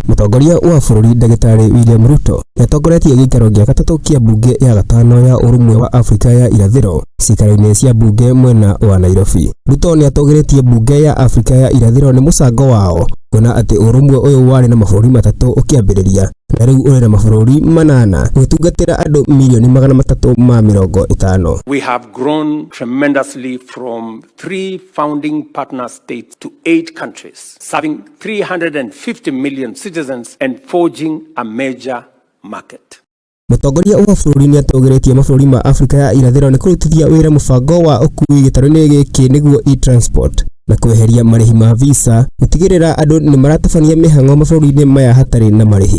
Mũtongoria wa bũrũri Ndagĩtarĩ William Ruto nĩatongoretie gĩikaro gĩa gatatũ kĩa mbunge ya gatano ya Ũrũmwe wa Afrika ya Irathĩro ciikaro-inĩ cia mbunge mwena wa Nairobi. Ruto nĩatũgĩrĩtie mbunge ya Afrika ya Irathĩro nĩ mũcango wao kuona atĩ ũrũmwe ũyũ warĩ na mabũrũri matatũ ũkĩambĩrĩria na rĩu ũrĩ na mabũrũri manana gũtungatĩra andũ mirioni 350. We have grown tremendously from three founding partner states to eight countries, serving 350 million citizens and forging a major market. Mũtongoria wa bũrũri nĩatũgĩrĩtie mabũrũri ma Afrika ya Irathĩro nĩ kũrutithia wĩra mũbango wa ũkuui gĩtarũ-inĩ gĩkĩ nĩguo e-transport na kweheria marĩhi ma visa gũtigĩrĩra andũ nĩmaratabania mĩhang'o mabũrũri-inĩ maya hatarĩ na marĩhi.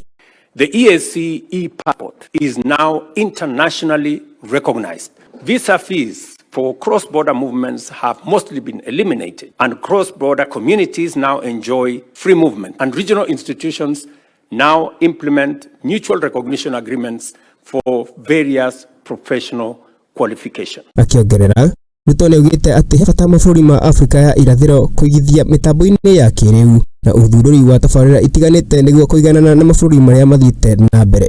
The EAC e-passport is now internationally recognized. Visa fees for cross-border movements have mostly been eliminated, and cross-border communities now enjoy free movement, and regional institutions now implement mutual recognition agreements for various professional qualifications. Akĩongerera, Ruto nĩaugĩte atĩ he bata mabũrũri ma Afrika ya Irathĩro kũigithia mĩtambo-inĩ ya kĩrĩu na ũthundũri wa tabarĩra itiganĩte nĩguo kũiganana na mabũrũri marĩa mathiĩte na mbere.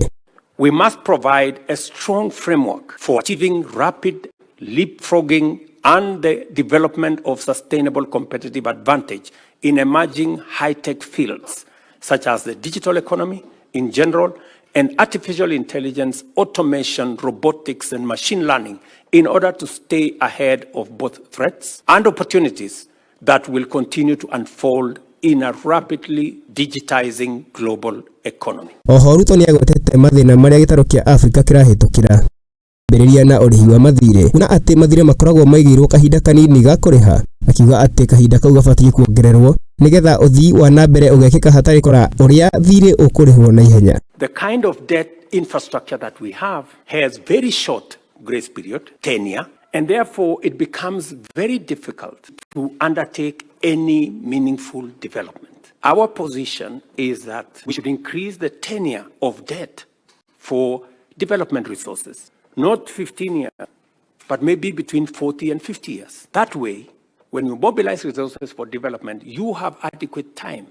We must provide a strong framework for achieving rapid leapfrogging and the development of sustainable competitive advantage in emerging high-tech fields, such as the digital economy in general and artificial intelligence, automation, robotics, and machine learning in order to stay ahead of both threats and opportunities that will continue to unfold in a rapidly digitizing global economy. Oho Ruto nĩagwetete mathĩna marĩa gĩtarũ kĩa Afrika kĩrahĩtũkĩra ambĩrĩria na ũrĩhi wa mathirĩ kuona atĩ mathirĩ makoragwo maigĩirwo kahinda kanini ga kũrĩha, akiuga atĩ kahinda kau gabatiĩ kuongererwo nĩgetha ũthii wa na mbere ũgekĩka hatarĩ kũrora ũrĩa thirĩ ũkũrĩhwo na ihenya. The kind of debt infrastructure that we have has very short grace period, tenure, and therefore it becomes very difficult to undertake any meaningful development. Our position is that we should increase the tenure of debt for development resources, not 15 years, but maybe between 40 and 50 years. That way, when you mobilize resources for development, you have adequate time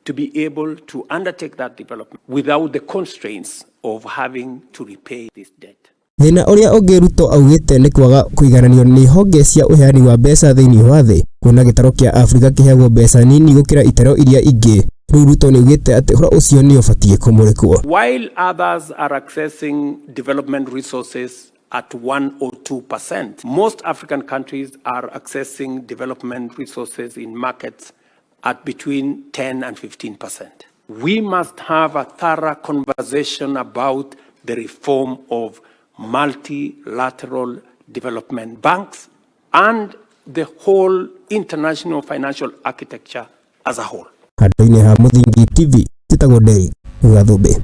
to be able to undertake that development without the constraints of having to repay this debt. Thĩna ũrĩa ũngĩ Ruto augĩte nĩ kwaga kũigananio nĩ honge cia ũheani wa mbeca thĩinĩ wa thĩ, kuona gĩtarũ kĩa Afrika kĩheagwo mbeca nini gũkĩra itarũ iria ingĩ. Rĩu Ruto nĩaugĩte atĩ ũhoro ũcio nĩ ũbatiĩ kũmũrĩkwo. While others are accessing development resources at 1 or 2%, most African countries are accessing development resources in markets at between 10 and 15%. We must have a thorough conversation about the reform of multilateral development banks and the whole international financial architecture as a whole. Handũ-inĩ ha Mũthingi TV, njĩtagwo Derrick Gathumbi.